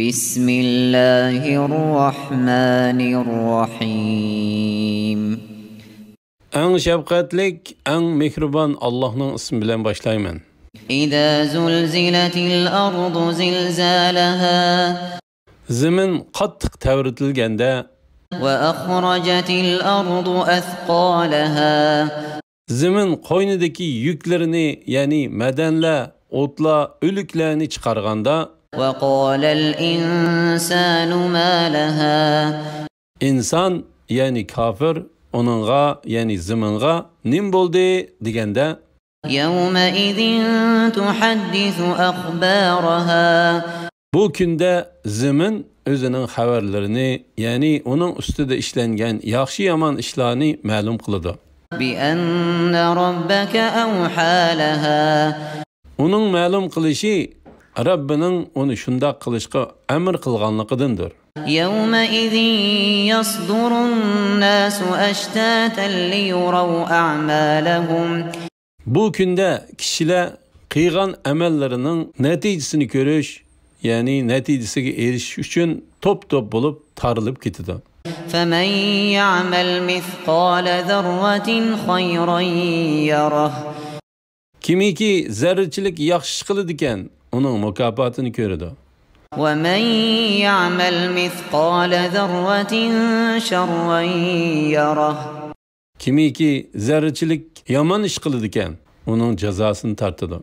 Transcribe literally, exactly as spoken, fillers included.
بسم الله الرحمن الرحيم. ئەڭ شەپقەتلىك، ئەڭ مېھرىبان ئاللاھنىڭ ئىسمى بىلەن باشلايمەن. إذا زلزلت الأرض زلزالها. زېمىن قاتتىق تەۋرىتىلگەندە. وأخرجت الأرض أثقالها. زېمىن قوينىدىكى يۈكلىرىنى، يەنى مەدەنلەر، ئوتلار، ئۆلۈكلەرنى چىقارغاندا. وقال الإنسان ما لها. ئىنسان، يەنى كاپىر، ئۇنىڭغا، يەنى زېمىنغا نېمە بولدى دېگەندە. يومئذ تحدث أخبارها. بۇ كۈندە زېمىن ئۆزىنىڭ خەۋەرلىرىنى، يەنى ئۇنىڭ ئۈستىدە ئىشلەنگەن ياخشى-يامان ئىشلارنى مەلۇم قىلىدۇ. بأن ربك أوحى لها. ئۇنىڭ مەلۇم قىلىشى رەببىنىڭ ئۇنى شۇنداق قىلىشقا ئەمر قىلغانلىقىدىندۇر. يومئذ يصدر الناس أشتاتا ليروا أعمالهم. بۇ كۈندە كىشىلەر قىلغان ئەمەللىرىنىڭ نەتىجىسىنى كۆرۈش، يەنى نەتىجىسىگە ئېرىشىش ئۈچۈن توپ-توپ بولۇپ تارىلىپ كېتىدۇ. فمن يعمل مثقال ذرة خيرا يره. كىمكى زەررىچىلىك ياخشى ئىش قىلىدىكەن، ئۇنىڭ مۇكاپاتىنى كۆرىدۇ. ومن يعمل مثقال ذرة شرا يره. كىمكى زەررىچىلىك يامان ئىش قىلىدىكەن، ئۇنىڭ جازاسىنى تارتىدۇ.